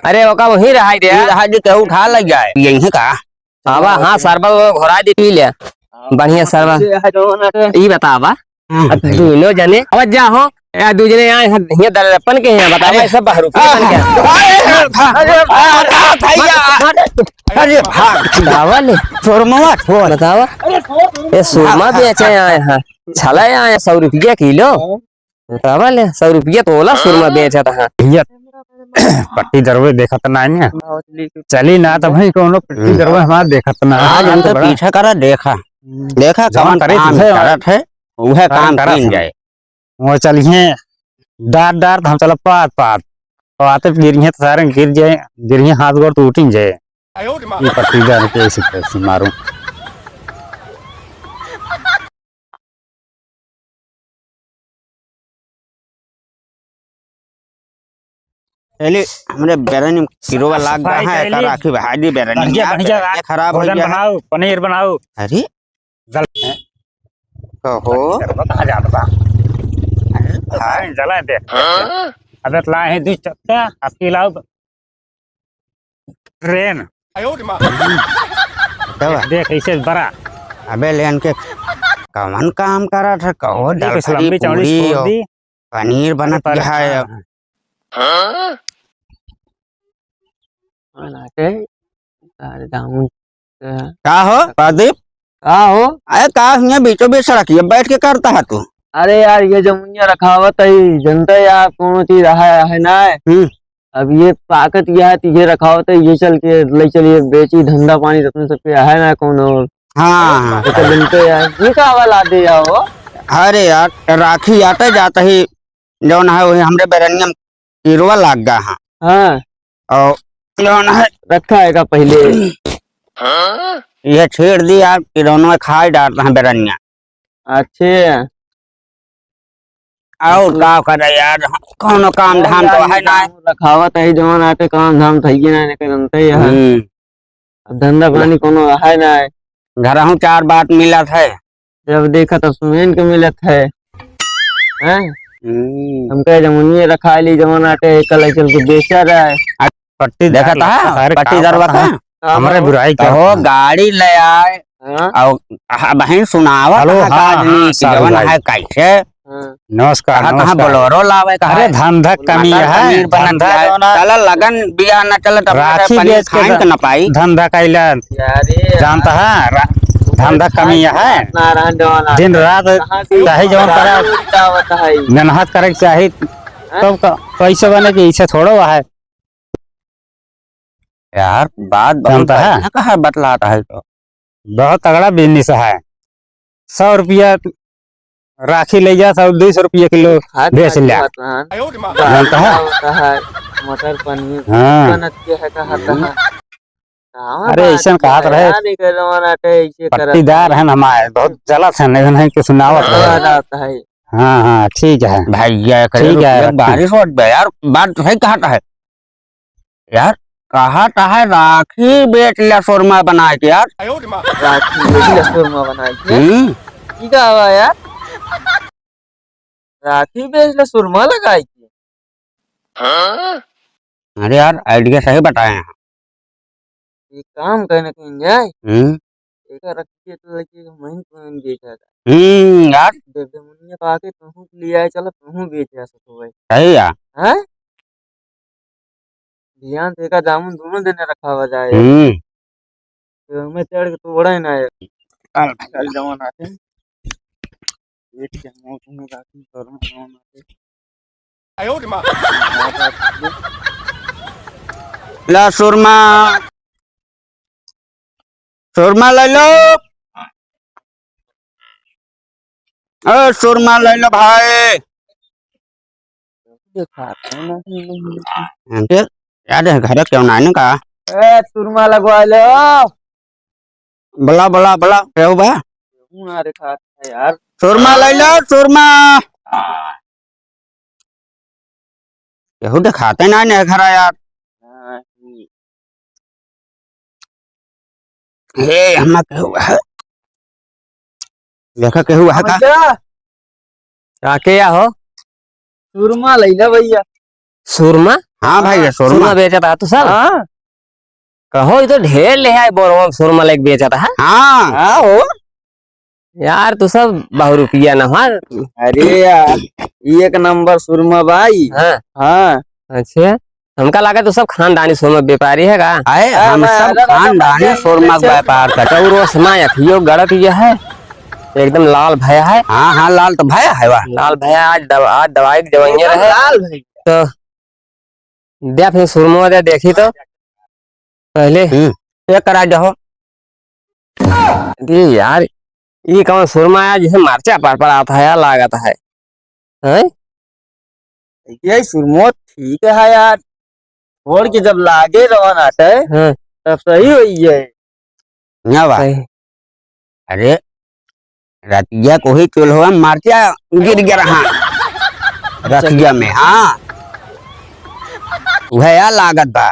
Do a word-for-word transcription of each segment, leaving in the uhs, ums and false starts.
अरे, ओका वहीं रहाई दे। ई रहा जो केहू उठा लग जाए। यही है का? आवा, हाँ, शरबत वो घोरा दे, पी ले। बढ़िया शरबत। ये है जौन है। ई बतावा। हाँ। अब दुनो जने, अब जा हो, या दू जने आए हैं, ये दलपन के हैं, बतावा, अरे। ये सब बहरूपी बन के। अरे, अरे, अरे, भैया। अरे, भाग। बतावा ले। सुरमा छोड़। बतावा। ये सुरमा बेचे आए हैं। छला आए हैं, सौ रुपया किलो। बतावा ले, सौ रुपया तोला सुरमा बेचत है। भैया, पट्टी दरवे देखत ना है। चली ना, तब ही कोनो पट्टी हम्म। दरवे हमार देखत ना है। आज हम तो बड़ा पीछा करा, देखा। देखा, जमा कौन करे काम तुझे करत है, उहे काम करत कीन है। जाए। वो चलिए, डार, डार, तो हम चला पात, पात। पाते गिरिहे तो सारे गिर जाए, गिरिहे हाथ गोड़ टूटिन जाए। ये पट्टी दर के ऐसे, ऐसे मारूं। पहले हमरे बेरनी में किरोवा लाग गया है, करा के भाई दी बेरनी बढ़िया, यार, बढ़िया, बेरनी खराब हो भोजन गया है। बनाओ, पनीर बनाओ। अरे? जल-, कहो। कहाँ जात बा? अरे, भाई, जला दे। हाँ? अबे, तो लाए हैं दू चक्का, आपकी लाओ। ट्रेन। आयो रे माँ। देख, ऐसे बड़ा। अबे, लेन के कवन काम करत है? कहो, देख, दलपरी लंबी चौड़ी पूरी छोड़ हो, दी। पनीर बनत है। हाँ। बनाते, सारे दामुन का हो, प्रदीप? का हो? अरे, का हियाँ बीचों बीच सड़किया बैठ के करता है तू? अरे यार, ये जमुनिया रखावत है, जनता यार, कोनो चीज है, है ना? हम्म। अब ये पाकत यह है, तो ये रखावत है, ये चल के, ले चलिए, बेची, धंधा पानी, तो अपने सबके है ना, कोनो। हाँ, हाँ। तो जनता यार, ये का वाला दे जाओ? अरे यार, राखी आते जाते ही जौन है, वही हमरे बेरनिया में किरवा लाग गा है। हाँ। और जौन है रखा है का पहले? ये छेड़ दी यार, किरौनवा खाए डारत है बेरनिया। अच्छे। और का करे यार, कौनो काम धाम तो है ना। रखावत है जौन आते काम धाम तो है ना, नहीं करते है। हम्म। अब धंधा पानी कोनो है ना। घरहूँ चार बात मिलत है। जब देखा तब सुनेन के मिलत है। हैं? हम्म। हम कहे जमुनिये रखा ली, जवन आटे कल चल के बेचा जाए। पट्टी देखा था? पट्टीदार बता। हाँ, हमरे बुराई का कहो, गाड़ी ले आए। हाँ। और हाँ, बहन सुनावत हेलो, है हाँ, काजनी हाँ, कि साधु जवन भाई। है कैसे? हाँ। नमस्कार, कहा, कहाँ नमस्कार। बोलेरो लावे, कहा अरे, है? धंधा कमी मटर है, पनीर बनत धंधा है। जौन है। चला लगन बिया न चले, तब राखी पनीर बेच के खाए ध-, के न पाई। धंधा कैला। अरे जानता है, रा-, धंधा कमी है। नारायण जवान दिन रात कहाँ से चाहे जौन करा, उल्टा होता है। मेहनत करे के चाही, हाँ? तब क-, कैसे बने कि इसे थोड़ो है। यार, बात बहुत जानता है? बढ़िया कहा बतलाता है तो। बहुत तगड़ा business है। सौ रुपया राखी ले जा, सौ, दो सौ रुपया किलो हाँ, बेच हाँ, लिया। बात है। जानता है? क्या होता है? मटर पनीर हाँ। बनत के है, कहा था? हम्म। कहाँ अरे, बात ऐसन है कहत रहे। यार, एक जमाना के ऐसे करत पट्टीदार है। हैं हमारे, बहुत जलत है, नहीं, नहीं, कुछ सुनावत हाँ, रहे। रहता है। हाँ, हाँ, ठीक है। भैया, करे ठीक है, रुपया रखते हैं। बारिश होत बा यार, बात तो सही कहत है। यार, कहा तो है राखी बेच ले सुरमा बना के यार। राखी बेच ले सुरमा बना के? हम्म। ई का हवा यार? राखी बेच ले सुरमा लगाई के? अरे यार, idea सही बताए हैं। एक काम करे ना कहीं जाए। हम्म। एक रखिए तो लगे हम ही को बेचा जाए। हम्म, यार। दे दे मुनिया पाके तहूँ के लिए आए, चला तहूँ बेच जा सको भाई। सही यार। हैं? ध्यान से एका जामुन दोनों दिन रखा हुआ जाए। हम्म। तो हमें चढ़ के तोड़ा ही ना है। चल, चल जवान आते हैं। पेट के मौत में राखी करो, जवान आते हैं। ला सुरमा, सुरमा ले लो। ए, सुरमा ले लो भाई। देखा, कौन है? इनके याद है, घर क्यों ना इनका? ए, सुरमा लगवा लो। बला, बला, बला, केहू बा? केहू ना रे खात है यार। सुरमा ले लो, सुरमा। केहू देखाते ना ने घरा यार। हाँ, हम्म। हे, हमा केहू है? देखा केहू है का? भैया। का के या हो? सुरमा लैला भैया। सुरमा? हाँ भाई, ये सुरमा। सुरमा बेचत हा तू सब? हाँ। कहो, ये तो ढेर ले आए बोरवा में सुरमा लेके बेचत हा। हाँ। हाँ हो। यार, तू सब बहुरुपिया न हा। अरे यार, एक नंबर सुरमा भाई। हाँ। हाँ। अच्छा, हमका लगा तू सब खानदानी सुरमा व्यापारी है का? अरे, हम सब खानदानी सुरमा का व्यापार करत है। और वो समय अखियो गड़त ये है, एकदम लाल भया है। हाँ, हाँ, लाल तो भया है, वाह। लाल भया, आज दवा-, आज दवाई के जवाइया रहे। लाल भाई। तो द्या फिर सुरमा द्या, देखी तो पहले। हम्म, check करा जाओ। अरे यार, ये कौन सुरमा है, जैसे मरचा पड़पड़ात है यार, लागत है। हैं? यही सुरमो ठीक है यार, छोड़ के जब लागे रहो ना ते, हाँ। तब सही होई है। ना बा। सही। अरे, रतिया को ही चूल्हा मरचा गिर गया रहा। रतिया में, हाँ। वह यार लागत बा।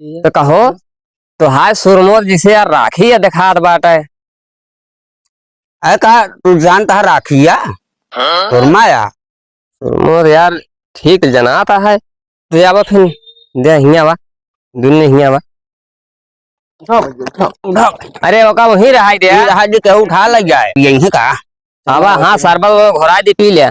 तो कहो, तो हाय सुरमोर जिसे यार राखी या दिखात बाटे। अरे का, तू जानता है राखी या? हाँ? सुरमा या? सुरमोर यार ठीक जनाता है। तो आवा फिर, दे हियाँ आवा। दुनिया हियाँ आवा। उठाओ भैया, उठाओ, उठाओ। अरे ओका वहीं रहाई दे। ये रहा जी, केहू उठा ले जाए। यही है का? आवा, हाँ, शरबत वो घोरा दे, पी ले।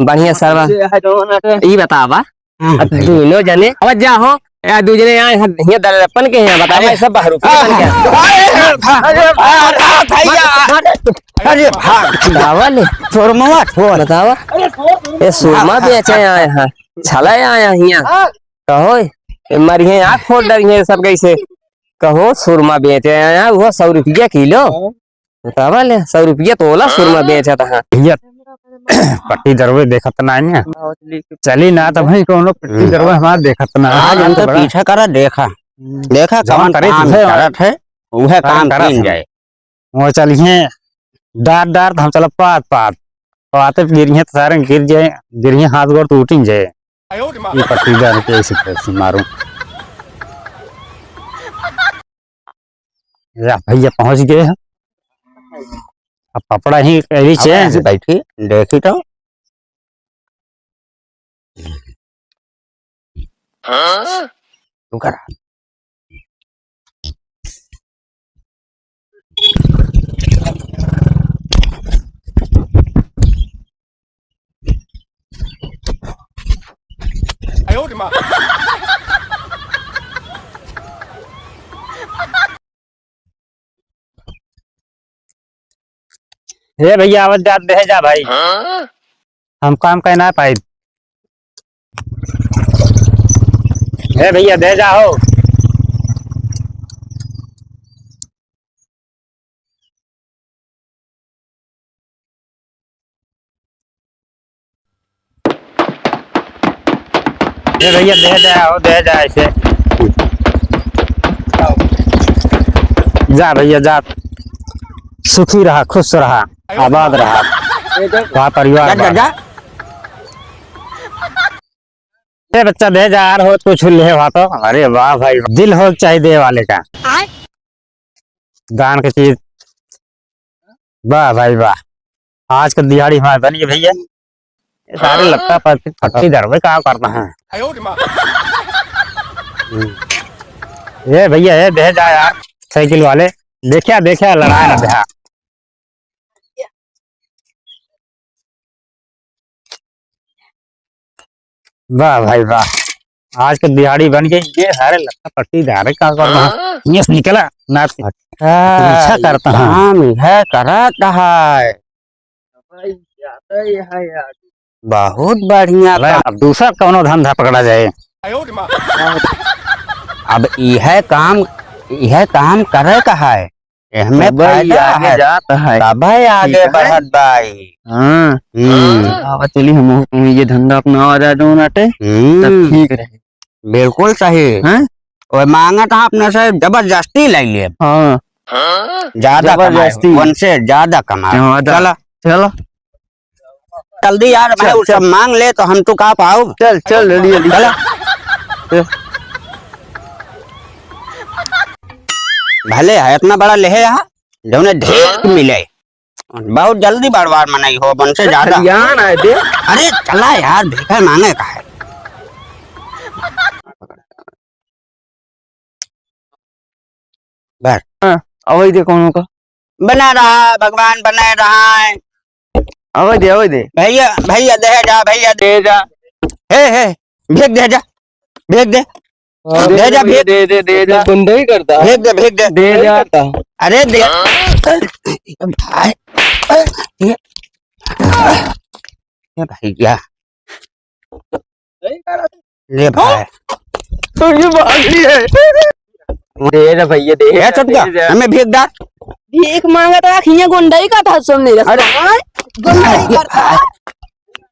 बढ़िया शरबत। ये है जो ना के। ई बतावा। हम्म। अब दुनो जने, अब जा हो, ए, दू जने आए हैं, ये दरपन के हैं, बतावा, अरे। ये सब बहरूपी बन के। अरे, अरे, अरे, भैया। अरे, भाग। बतावा ले। सुरमवा छोड़। बतावा। ये सुरमा बेचे आए हैं, छला आए हैं हियाँ। कहो, ए, मरिहे, आँख फोड़ डरिहे सब कैसे। कहो, सुरमा बेचे आया, वो सौ रुपया किलो। हाँ। बतावा ले, सौ रुपया तोला सुरमा बेचत है। भैया, पट्टी दरवे देखत ना है ना। चली ना तो भाई, कोनो पट्टी हम्म। दरवे हमार देखत ना है। आज हम तो बड़ा पीछा करा, देखा। हम्म। देखा, जवन कवन करे काम तुझे करत है, उहे काम काम करत कीन है। जाए। वो चलिए, डार डार तो हम चलब पात पात। तो आते गिरिहे तो सारे गिर जाए, गिरिहे हाथ गोड़ टूटिन जाए। ये पट्टीदार के ऐसे कैसे मारूं? या भैया पहुंच गए हैं। अब कपड़ा ही करी अब change। ऐसे बैठी, देखी तो। हाँ? तू कर। हे भैया, आवत जात दे जा भाई। हाँ? हम काम कह ना पाई। हे भैया, दे जा हो। ए भैया, दे दे, आओ, दे दे ऐसे। जा भैया, जा। सुखी रहा, खुश रहा, आबाद रहा। वाह परिवार, जा, जा, वाह। जा। ए बच्चा, दे जा यार, हो कुछ ले हुआ तो। अरे वाह भाई, दिल हो चाहिए दे वाले का। आय। दान के चीज। वाह भाई वाह, आज के दिहाड़ी हमारे बनी है भैया। ये सारे हाँ? लत्ता पट्टी, पट्टी धरवे का करता है। आयो रे माँ। हम्म। ये भैया, ये दे जा यार, साइकिल वाले, देखा, देखा, लड़ाया ना देखा। वाह भाई वाह, आज के दिहाड़ी बन गई। ये सारे लत्ता पट्टी धारे का कर रहा है। हाँ? ये से निकला ना, अच्छा, पीछा करता है। काम है, करत है। बहुत बढ़िया अरे, काम। अब दूसरा कौनो धंधा पकड़ा जाए। अब यह काम, यह काम करे का है। एहमे तबे फायदा आगे है। जात है। तबे आगे ठीक है। बढ़त बा ई। हाँ। हम्म। आवा चली हम, हम ये धंधा अपनावा जाए जौन आटे, हम्म। तब ठीक रहे। बिल्कुल सही। हैं? ओए मांगत है अपने से जबरदस्ती ले लिए। हाँ। ज्यादा कमाए, जबरदस्ती। उनसे ज्यादा कमाए। हाँ, दा-, चला। चला। जल्दी यार, भाई, चल, वो सब चल। मांग ले तो हम तो का पाओ। चल, चल, जल्दी, जल्दी। चला। भले है, इतना बड़ा लेहे यहाँ, जौने ढेर मिले। बहुत जल्दी बड़वार मनई हो, मन से ज्यादा। खलियान आए दे। अरे, चला यार, भिखा मांगे का है। बैठ। हाँ, अवै दे कौनो का। बना रहा, भगवान बना रहा है। अवै दे, अवै दे। भैया, भैया, दे जा, भैया, दे जा। हे, हे, भेज दे जा, भेज दे। हाँ, दे जा, भेज। दे, दे, दे जा। गुंडई करता। भेज दे, भेज दे। दे जा। अरे दे। भाई, ये, ये भैया। ले भाई। तो ये भाग रही है। दे दे भैया, दे, ए, चुप जा, दे जा। हमें भीख डाल। भीख मांगत रहा, हियां गुंडई का था, सुन नहीं रहा। अरे। गुंडई करता।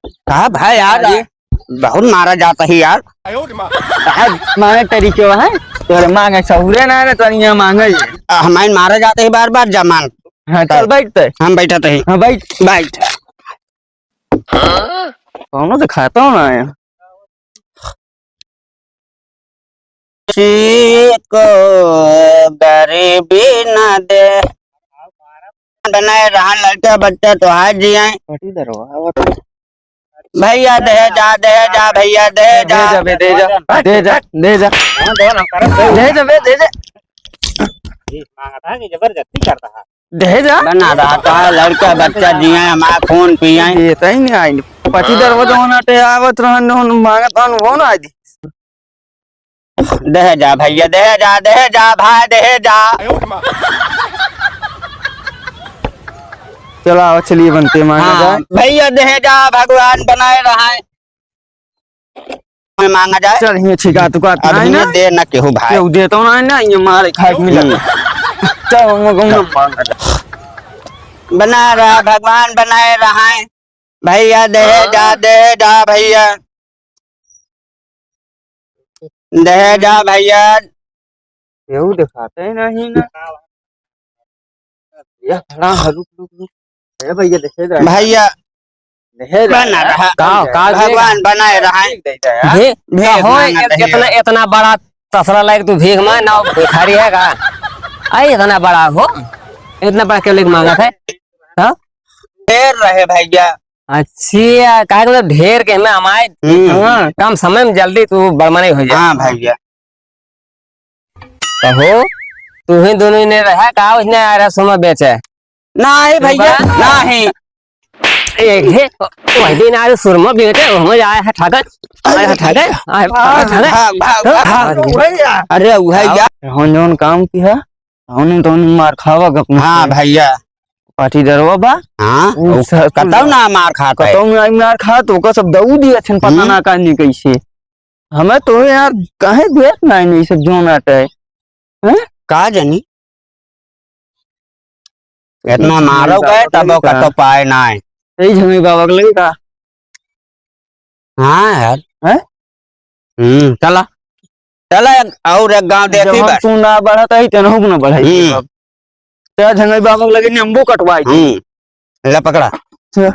का भाई यार, अरे। बहुत मारा जाता है यार। का मांगे तरीके है? तोरे मांगे सहुरे ना रे, तोरे यहाँ मांगे। आ, हमारे मारा जाता है बार बार, जमान। हाँ, चल बैठ ते। हम बैठा थे। हाँ, बैठ। बैठ। कौनो तो खाता हो ना है। किसी को गरीबी न दे। बनाए रहा लड़का बच्चा तो आज जी आए। भैया दे जा, दे जा, भैया दे जा। दे जा बे, दे जा, दे जा, दे जा। दे जा बे, दे जा। ये मांगता है कि जबरदस्ती करता है। दे जा। बना रहा था, लड़का बच्चा जिया, हमारा खून पिया। ये तो ही नहीं आई। पति दरवाजा होना टे आवत रहन, होन मांगत रहन, वो ना आई। दे जा भैया, दे जा, दे जा भाई, दे जा। चला, आओ, चलिए बनते मांगा हाँ, जाए। भैया दे जा, भगवान बनाए रहा है। मांगा जाए। चल, ये छिका तुका अब नहीं इन्हें ना। दे ना केहू भाई। केहू देतो ना, ना, ये मारे खाए के मिला। हम्म। चल, हम लोग ना मांगा जाए। बना रहा, भगवान बनाए रहा है। भैया, दे जा, दे जा, भैया। दे जा, भैया। केहू देखाते ही नहीं ना। ये खड़ा है, रुक, रुक, रुक। ए भैया, देखे जा। भैया, देखे जा बना यार। रहा। का, का भगवान बनाए रहा है। ठीक दे जा यार। भे-, भीख का हो, मांगत इत-, है। इतना, इतना बड़ा तसला लायक तू भीख मांग ना, भिखारी है का? आई, इतना बड़ा हो, इतना बड़ा क्यों लेके मांगत है? हाँ? ढेर रहे भैया। अच्छा, काहे के मतलब ढेर के में हमारे हम्म। हाँ, कम समय में जल्दी तू बड़मनी हो जा। हाँ भैया। कहो, तू ही दोनों ने रहा का, उसने आ रहा सुरमा बेचे? नहीं भैया, बा- नहीं। ए, हे, वही दिन आ रहा सुरमा बेचे, हम आए हैं ठाकर, आए हैं ठाकर, आए हैं भाग, ठाकर। भाग, भाग, भाग, भाग। भैया। अरे, वही आओ। जा। हम जौन काम किया, हमने तो मार खावा अपने हाँ से। भैया। पाटीदारवा बा? हाँ, उ उ स-, कतौ ना मार खात है। कतौ ना मार खात, ओकर सब दऊ दिए छन, पता हम्म। ना का नहीं कैसे। हमें तो यार काहे देत ना नहीं सब जोन आटे। हैं? का जानी? इतना मारो गए तब का। कतौ पाए ना है। यही झंगई बाबा के लगे का? हाँ यार। हैं? हम्म, चला। चला एक, और एक गांव देखी जब हम बस। तू ना बढ़त आई, तेनहु को ना बढ़ाई हम्म। अब। तेरा झंगई बाबा के लगे नींबू कटवाई। हम्म, ले पकड़ा। चल।